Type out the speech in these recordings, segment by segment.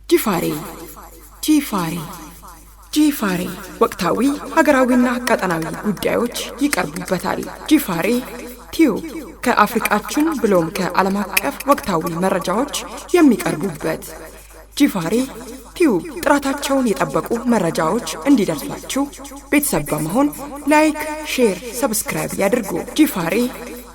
ጂፋሬ ጂፋሬ ጂፋሬ ወቅታዊ ሀገራዊና ቀጠናዊ ጉዳዮች ይቀርቡበታል። ጂፋሬ ቲዩብ ከአፍሪቃችን ብሎም ከዓለም አቀፍ ወቅታዊ መረጃዎች የሚቀርቡበት ጂፋሬ ቲዩብ ጥራታቸውን የጠበቁ መረጃዎች እንዲደርሷችሁ ቤተሰብ በመሆን like፣ share፣ subscribe ያድርጉ። ጂፋሬ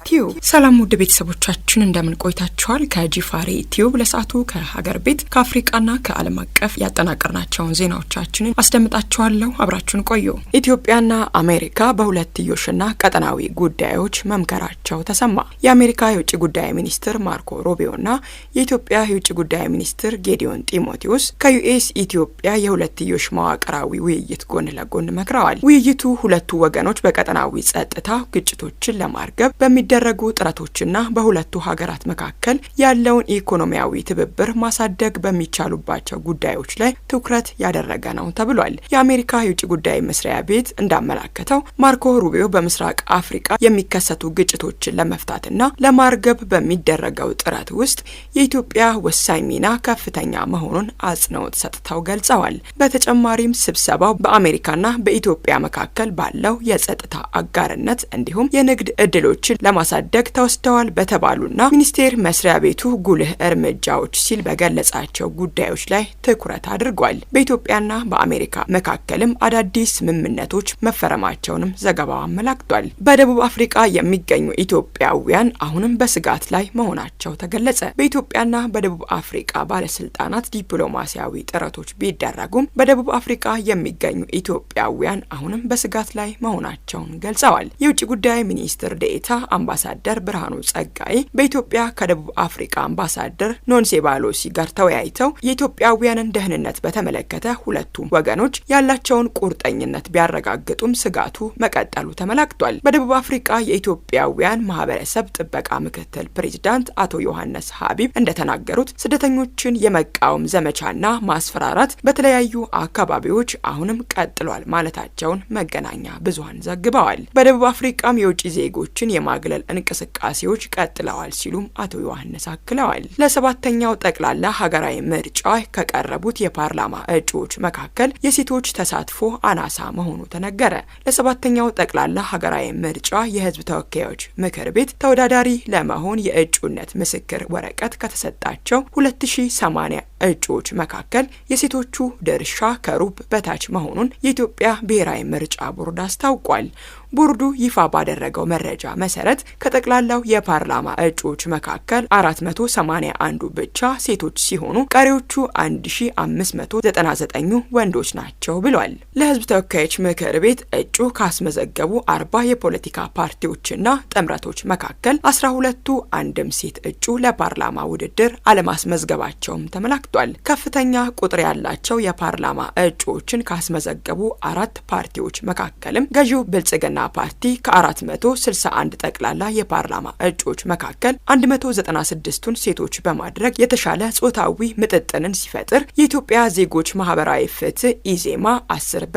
ቲዩብ። ሰላም ውድ ቤተሰቦቻችን፣ እንደምን ቆይታችኋል? ከጂፋሬ ቲዩብ ለሰዓቱ ከሀገር ቤት፣ ከአፍሪቃና ከዓለም አቀፍ ያጠናቀርናቸውን ዜናዎቻችንን አስደምጣችኋለሁ። አብራችሁን ቆዩ። ኢትዮጵያና አሜሪካ በሁለትዮሽና ቀጠናዊ ጉዳዮች መምከራቸው ተሰማ። የአሜሪካ የውጭ ጉዳይ ሚኒስትር ማርኮ ሩቢዮና የኢትዮጵያ የውጭ ጉዳይ ሚኒስትር ጌዲዮን ጢሞቴዎስ ከዩኤስ ኢትዮጵያ የሁለትዮሽ መዋቅራዊ ውይይት ጎን ለጎን መክረዋል። ውይይቱ ሁለቱ ወገኖች በቀጠናዊ ጸጥታ፣ ግጭቶችን ለማርገብ በሚደረጉ ጥረቶችና በሁለቱ ሀገራት መካከል ያለውን ኢኮኖሚያዊ ትብብር ማሳደግ በሚቻሉባቸው ጉዳዮች ላይ ትኩረት ያደረገ ነው ተብሏል። የአሜሪካ የውጭ ጉዳይ መስሪያ ቤት እንዳመላከተው ማርኮ ሩቢዮ በምስራቅ አፍሪካ የሚከሰቱ ግጭቶችን ለመፍታትና ለማርገብ በሚደረገው ጥረት ውስጥ የኢትዮጵያ ወሳኝ ሚና ከፍተኛ መሆኑን አጽንኦት ሰጥተው ገልጸዋል። በተጨማሪም ስብሰባው በአሜሪካና በኢትዮጵያ መካከል ባለው የጸጥታ አጋርነት እንዲሁም የንግድ እድሎችን ለማሳደግ ተወስደዋል በተባሉና ሚኒስቴር መስሪያ ቤቱ ጉልህ እርምጃዎች ሲል በገለጻቸው ጉዳዮች ላይ ትኩረት አድርጓል። በኢትዮጵያና በአሜሪካ መካከልም አዳዲስ ስምምነቶች መፈረማቸውንም ዘገባው አመላክቷል። በደቡብ አፍሪካ የሚገኙ ኢትዮጵያውያን አሁንም በስጋት ላይ መሆናቸው ተገለጸ። በኢትዮጵያና በደቡብ አፍሪካ ባለስልጣናት ዲፕሎማሲያዊ ጥረቶች ቢደረጉም በደቡብ አፍሪካ የሚገኙ ኢትዮጵያውያን አሁንም በስጋት ላይ መሆናቸውን ገልጸዋል። የውጭ ጉዳይ ሚኒስትር ዴኤታ አምባሳደር ብርሃኑ ጸጋዬ በኢትዮጵያ ከደቡብ አፍሪካ አምባሳደር ኖንሴባሎሲ ጋር ተወያይተው የኢትዮጵያውያንን ደህንነት በተመለከተ ሁለቱም ወገኖች ያላቸውን ቁርጠኝነት ቢያረጋግጡም ስጋቱ መቀጠሉ ተመላክቷል። በደቡብ አፍሪካ የኢትዮጵያውያን ማህበረሰብ ጥበቃ ምክትል ፕሬዚዳንት አቶ ዮሐንስ ሀቢብ እንደተናገሩት ስደተኞችን የመቃወም ዘመቻና ማስፈራራት በተለያዩ አካባቢዎች አሁንም ቀጥሏል ማለታቸውን መገናኛ ብዙኃን ዘግበዋል። በደቡብ አፍሪካም የውጭ ዜጎችን የማግለል እንቅስቃሴዎች ቀጥለዋል ሲሉም አቶ ዮሐንስ አክለዋል። ለሰባተኛው ጠቅላላ ሀገራዊ ምርጫ ከቀረቡት የፓርላማ እጩዎች መካከል የሴቶች ተሳትፎ አናሳ መሆኑ ተነገረ። ለሰባተኛው ጠቅላላ ሀገራዊ ምርጫ የህዝብ ተወካዮች ምክር ቤት ተወዳዳሪ ለመሆን የእጩነት ምስክር ወረቀት ከተሰጣቸው 2080 እጩዎች መካከል የሴቶቹ ድርሻ ከሩብ በታች መሆኑን የኢትዮጵያ ብሔራዊ ምርጫ ቦርድ አስታውቋል። ቦርዱ ይፋ ባደረገው መረጃ መሰረት ከጠቅላላው የፓርላማ እጩዎች መካከል 481ዱ ብቻ ሴቶች ሲሆኑ ቀሪዎቹ 1599ኙ ወንዶች ናቸው ብሏል። ለህዝብ ተወካዮች ምክር ቤት እጩ ካስመዘገቡ 40 የፖለቲካ ፓርቲዎችና ጥምረቶች መካከል 12ቱ አንድም ሴት እጩ ለፓርላማ ውድድር አለማስመዝገባቸውም ተመላክቷል። ከፍተኛ ቁጥር ያላቸው የፓርላማ እጩዎችን ካስመዘገቡ አራት ፓርቲዎች መካከልም ገዢው ብልጽግና ፓርቲ ከ461 ጠቅላላ የፓርላማ እጩዎች መካከል 196ቱን ሴቶች በማድረግ የተሻለ ጾታዊ ምጥጥንን ሲፈጥር፣ የኢትዮጵያ ዜጎች ማህበራዊ ፍትህ ኢዜማ 10%፣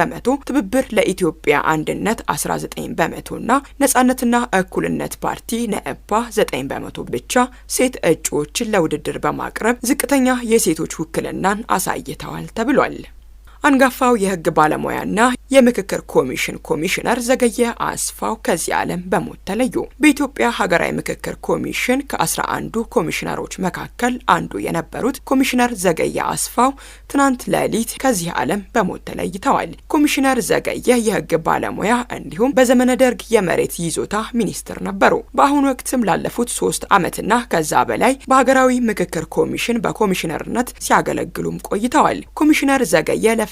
ትብብር ለኢትዮጵያ አንድነት 19% እና ነጻነትና እኩልነት ፓርቲ ነእፓ 9% ብቻ ሴት እጩዎችን ለውድድር በማቅረብ ዝቅተኛ የሴቶች ውክልናን አሳይተዋል ተብሏል። አንጋፋው የህግ ባለሙያና የምክክር ኮሚሽን ኮሚሽነር ዘገየ አስፋው ከዚህ ዓለም በሞት ተለዩ። በኢትዮጵያ ሀገራዊ ምክክር ኮሚሽን ከ11ዱ ኮሚሽነሮች መካከል አንዱ የነበሩት ኮሚሽነር ዘገየ አስፋው ትናንት ሌሊት ከዚህ ዓለም በሞት ተለይተዋል። ኮሚሽነር ዘገየ የህግ ባለሙያ እንዲሁም በዘመነ ደርግ የመሬት ይዞታ ሚኒስትር ነበሩ። በአሁኑ ወቅትም ላለፉት 3 ዓመትና ከዛ በላይ በሀገራዊ ምክክር ኮሚሽን በኮሚሽነርነት ሲያገለግሉም ቆይተዋል። ኮሚሽነር ዘገየ ለፍትሐዊ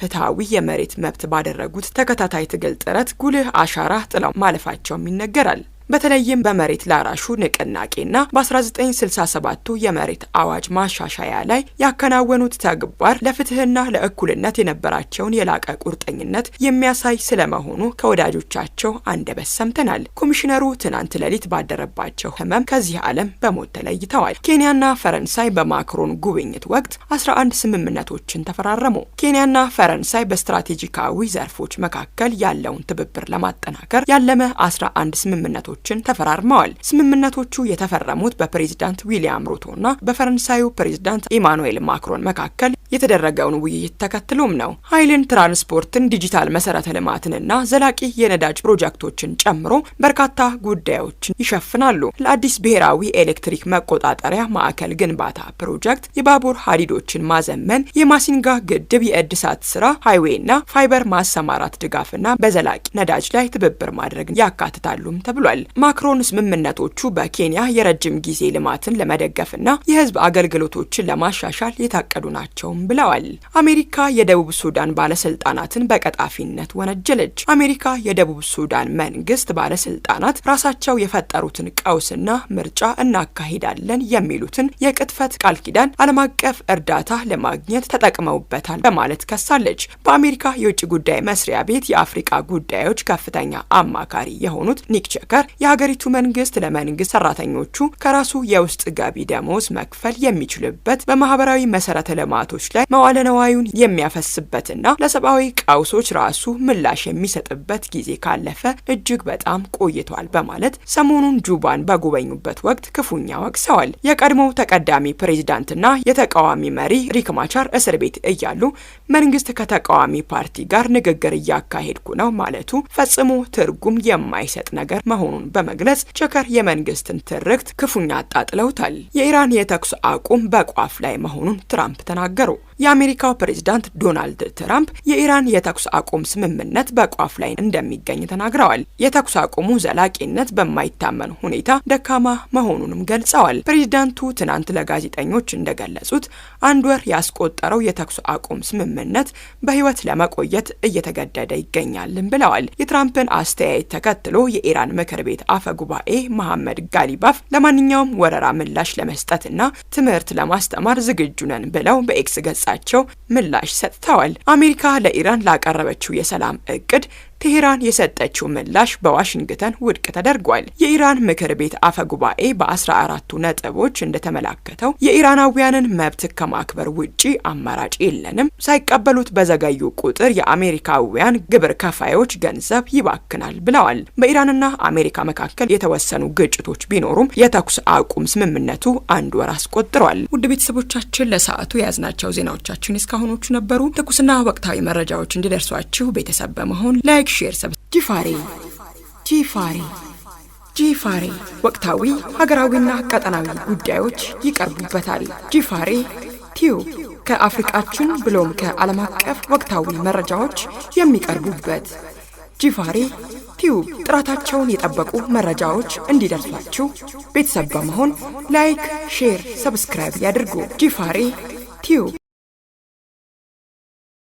የመሬት መብት ባደረጉት ተከታታይ ትግል ጥረት ጉልህ አሻራ ጥለው ማለፋቸውም ይነገራል። በተለይም በመሬት ላራሹ ንቅናቄና በ1967ቱ የመሬት አዋጅ ማሻሻያ ላይ ያከናወኑት ተግባር ለፍትህና ለእኩልነት የነበራቸውን የላቀ ቁርጠኝነት የሚያሳይ ስለመሆኑ ከወዳጆቻቸው አንደበት ሰምተናል። ኮሚሽነሩ ትናንት ሌሊት ባደረባቸው ህመም ከዚህ ዓለም በሞት ተለይተዋል። ኬንያና ፈረንሳይ በማክሮን ጉብኝት ወቅት 11 ስምምነቶችን ተፈራረሙ። ኬንያና ፈረንሳይ በስትራቴጂካዊ ዘርፎች መካከል ያለውን ትብብር ለማጠናከር ያለመ 11 ስምምነቶችን ተፈራርመዋል። ስምምነቶቹ የተፈረሙት በፕሬዝዳንት ዊሊያም ሩቶና በፈረንሳዩ ፕሬዝዳንት ኢማኑኤል ማክሮን መካከል የተደረገውን ውይይት ተከትሎም ነው። ኃይልን፣ ትራንስፖርትን፣ ዲጂታል መሰረተ ልማትንና ዘላቂ የነዳጅ ፕሮጀክቶችን ጨምሮ በርካታ ጉዳዮችን ይሸፍናሉ። ለአዲስ ብሔራዊ ኤሌክትሪክ መቆጣጠሪያ ማዕከል ግንባታ ፕሮጀክት፣ የባቡር ሀዲዶችን ማዘመን፣ የማሲንጋ ግድብ የእድሳት ስራ፣ highway ና ፋይበር ማሰማራት ድጋፍና በዘላቂ ነዳጅ ላይ ትብብር ማድረግ ያካትታሉም ተብሏል። ማክሮን ስምምነቶቹ በኬንያ የረጅም ጊዜ ልማትን ለመደገፍና የህዝብ አገልግሎቶችን ለማሻሻል የታቀዱ ናቸውም ብለዋል። አሜሪካ የደቡብ ሱዳን ባለስልጣናትን በቀጣፊነት ወነጀለች። አሜሪካ የደቡብ ሱዳን መንግስት ባለስልጣናት ራሳቸው የፈጠሩትን ቀውስና ምርጫ እናካሂዳለን የሚሉትን የቅጥፈት ቃል ኪዳን ዓለም አቀፍ እርዳታ ለማግኘት ተጠቅመውበታል በማለት ከሳለች። በአሜሪካ የውጭ ጉዳይ መስሪያ ቤት የአፍሪካ ጉዳዮች ከፍተኛ አማካሪ የሆኑት ኒክ ቸከር የሀገሪቱ መንግስት ለመንግስት ሰራተኞቹ ከራሱ የውስጥ ገቢ ደሞዝ መክፈል የሚችልበት፣ በማህበራዊ መሰረተ ልማቶች ላይ መዋለ ነዋዩን የሚያፈስበትና ለሰብአዊ ቀውሶች ራሱ ምላሽ የሚሰጥበት ጊዜ ካለፈ እጅግ በጣም ቆይቷል በማለት ሰሞኑን ጁባን በጎበኙበት ወቅት ክፉኛ ወቅሰዋል። የቀድሞው ተቀዳሚ ፕሬዚዳንትና የተቃዋሚ መሪ ሪክ ማቻር እስር ቤት እያሉ መንግስት ከተቃዋሚ ፓርቲ ጋር ንግግር እያካሄድኩ ነው ማለቱ ፈጽሞ ትርጉም የማይሰጥ ነገር መሆኑን በመግለጽ ቸከር የመንግስትን ትርክት ክፉኛ አጣጥለውታል። የኢራን የተኩስ አቁም በቋፍ ላይ መሆኑን ትራምፕ ተናገሩ። የአሜሪካው ፕሬዚዳንት ዶናልድ ትራምፕ የኢራን የተኩስ አቁም ስምምነት በቋፍ ላይ እንደሚገኝ ተናግረዋል። የተኩስ አቁሙ ዘላቂነት በማይታመን ሁኔታ ደካማ መሆኑንም ገልጸዋል። ፕሬዚዳንቱ ትናንት ለጋዜጠኞች እንደገለጹት አንድ ወር ያስቆጠረው የተኩስ አቁም ስምምነት በሕይወት ለመቆየት እየተገደደ ይገኛልም ብለዋል። የትራምፕን አስተያየት ተከትሎ የኢራን ምክር ቤት አፈ ጉባኤ መሐመድ ጋሊባፍ ለማንኛውም ወረራ ምላሽ ለመስጠትና ትምህርት ለማስተማር ዝግጁ ነን ብለው በኤክስ ገጻቸው ምላሽ ሰጥተዋል። አሜሪካ ለኢራን ላቀረበችው የሰላም እቅድ ቴሄራን የሰጠችው ምላሽ በዋሽንግተን ውድቅ ተደርጓል። የኢራን ምክር ቤት አፈ ጉባኤ በ14ቱ ነጥቦች እንደተመላከተው የኢራናውያንን መብት ከማክበር ውጪ አማራጭ የለንም፣ ሳይቀበሉት በዘገዩ ቁጥር የአሜሪካውያን ግብር ከፋዮች ገንዘብ ይባክናል ብለዋል። በኢራንና አሜሪካ መካከል የተወሰኑ ግጭቶች ቢኖሩም የተኩስ አቁም ስምምነቱ አንድ ወር አስቆጥሯል። ውድ ቤተሰቦቻችን፣ ለሰዓቱ የያዝናቸው ዜናዎቻችን እስካሁኖቹ ነበሩ። ትኩስና ወቅታዊ መረጃዎች እንዲደርሷችሁ ቤተሰብ በመሆን like፣ share፣ sub ጂፋሬ ጂፋሬ ጂፋሬ ወቅታዊ፣ ሀገራዊና ቀጠናዊ ጉዳዮች ይቀርቡበታል። ጂፋሬ ቲዩብ ከአፍሪቃችን ብሎም ከዓለም አቀፍ ወቅታዊ መረጃዎች የሚቀርቡበት ጂፋሬ ቲዩብ ጥራታቸውን የጠበቁ መረጃዎች እንዲደርሷችሁ ቤተሰብ በመሆን like፣ share፣ subscribe ያድርጉ። ጂፋሬ ቲዩብ።